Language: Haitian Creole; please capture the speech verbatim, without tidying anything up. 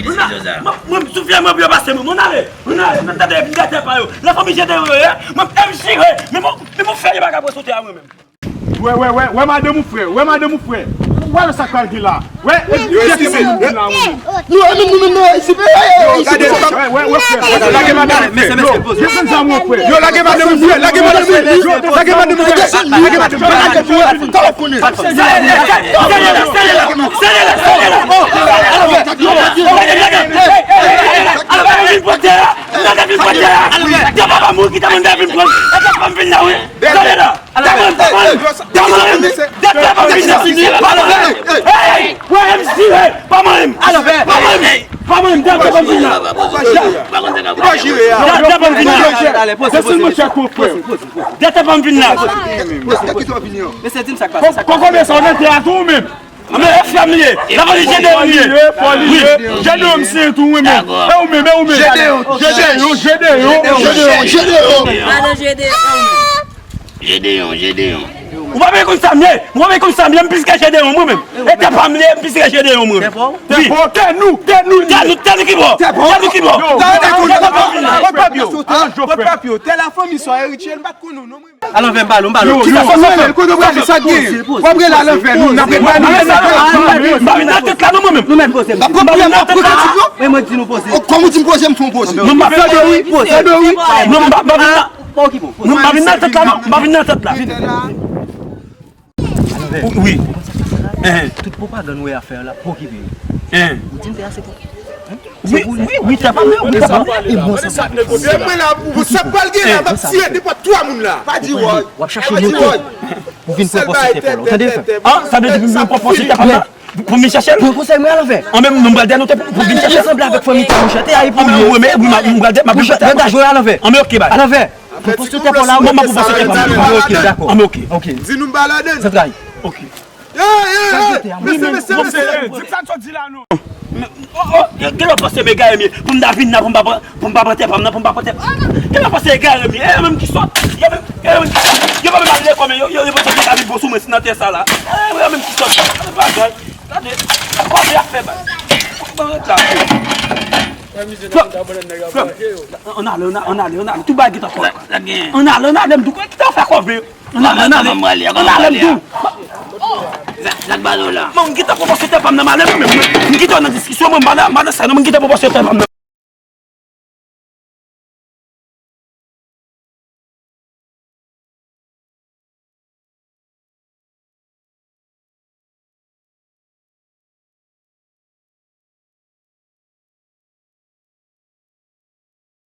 Mwen, mwen, mwen, sou fye mwen, byen pase mwen. Mwen ale. Mwen ale. Mwen tande vin gate pa yo. Lafanmi Jedeyon yo ye. Mwen, M J, men mwen, men mwen fè yo bagay pou sou tè a mwen menm. Wè, wè, wè, wè madanm ou frè, wè madanm ou frè. Wè sa k pral gen la. Wè, e, yo eskize. Nou, nou, nou, nou, nou, isit. Yo, gade, wè, wè, wè, frè. Lage madanm ou frè. Yo, desann zam ou frè. Yo, lage madanm ou frè, lage madanm ou frè. Yo, lage madanm ou frè. Lage madanm ou frè. Sele la, sele la, sele la, sele la. Gade, gade. Ala, ala, vin pote la. Gade, vin pote la. Te papa mwen ki te mande vin pran. E te pa m vin la, wi. Gade la. Daman, daman, daman, date pa m vin la. Hey, wè M C, hey, pa manyen m. Pa manyen m. Pa manyen m, date pa m vin la. Date pa m vin la. Desann mwen chak kou, frè. Date pa m vin la. Mesye, di m sa k pase, sa k pase. Kòkòbe sa w nan tè a tou ou menm? Anben, e frè m li ye. Lafanmi Jedeyon li ye. Wi, Jedeyon m se tou, wi, men. E ou menm, e ou menm? Jedeyon, Jedeyon, Jedeyon, Jedeyon. Jedeyon. Jedeyon, Jedeyon. Ou pa bezwen konn sa m ye. Ou pa bezwen konn sa m ye, m plis ke Jedeyon, mwen menm. E tè pa m li ye, m plis ke Jedeyon, mwen. Tè pa w? Wi. Tè nou, tè nou li ye. Tè nou, tè nou ki bò? Tè nou ki bò? Yo, tè nou ki bò? Pòt pap yo. Pòt pap yo. Tè lafanmi sa, Eritye, m pa t konnen w non, mwen. Alanvè, m pale w, m pale w. Yo, yo, kote w prale, sa k gen? W ap rele alanvè, nou, n ap rele alanvè. M pa vin nan tèt la non, mwen menm. Nou menm poze m. M ap pran pye, m ap pran tèt yo. Men mwen di nou poze. Kòm ou di m poze, m fè yon poze. Non, m pa fè de wi, poze de wi. Non, m pa, m pa vin nan. Pa okipe w. Non, m pa vin nan tèt la non, m pa vin nan tèt la. Wi. Tout pwopagann ou wè y ap fè la, pa okipe yo. Ou di m tè a se pou. Wi, wi, wi, tè pa m, wi, tè pa m. E bon, sa sa. Se mwen la pou sa pral gen la, m ap tiye nenpòt twa moun la. Pa di woy. W ap chache note pou vin pran pòs sou tè pa w la. Ou tande sa? Ah, sa vle di pou m vin pran pòs sou tè pa m la? Pou m vin chache l? Pran konsèy mwen alanvè. An menm nou m pral di a note pou, pou vin chache l. Sanble avèk fanmi tè monchè. Tè a e pou ou. An menm mwen, mwen, mwen, m pral di a, m ap vin chache l. Mwen ta jwe alanvè. An men oke, bay. Alanvè. Pran pòs sou tè pa w la. Mwen, mwen pou pòs sou tè pa m. Ok, dakò. An men oke. Di nou m pa ladann. Zantray. Ok. Mesye, mesye, mesye. Di m sa n sot di la non. Gen lè w panse m egare m ye. Pou m ta vin la, pou m pa pran, pou m pa pran tè pa m nan, pou m pa pran tè. Gen lè w panse egare m ye. E yo menm ki sòt. Yo menm, yo menm ki sòt. Yo pa menm al lekòl, men yo, yo, yo panse yo ka vin bon sou mwen si nan tè sa la. E yo menm ki sòt. Gade bagay. Gade. Kòbe ap fè bay. Ban reta. Frè, frè, ann ale, ann ale, ann ale, ann ale. Tout bagay gentan kòbe. Ann ale, ann ale, m di w, kite w fè kòbe. Ann ale, ann ale. Ann ale, m di w. Sa k bale w la? Mwen, m gentan pran pòs sou tè pa m nan, m ale mwen menm. M gentan nan diskisyon, mwen, m pa nan, m pa nan sa non, mwen gentan pran pòs sou tè pa m nan.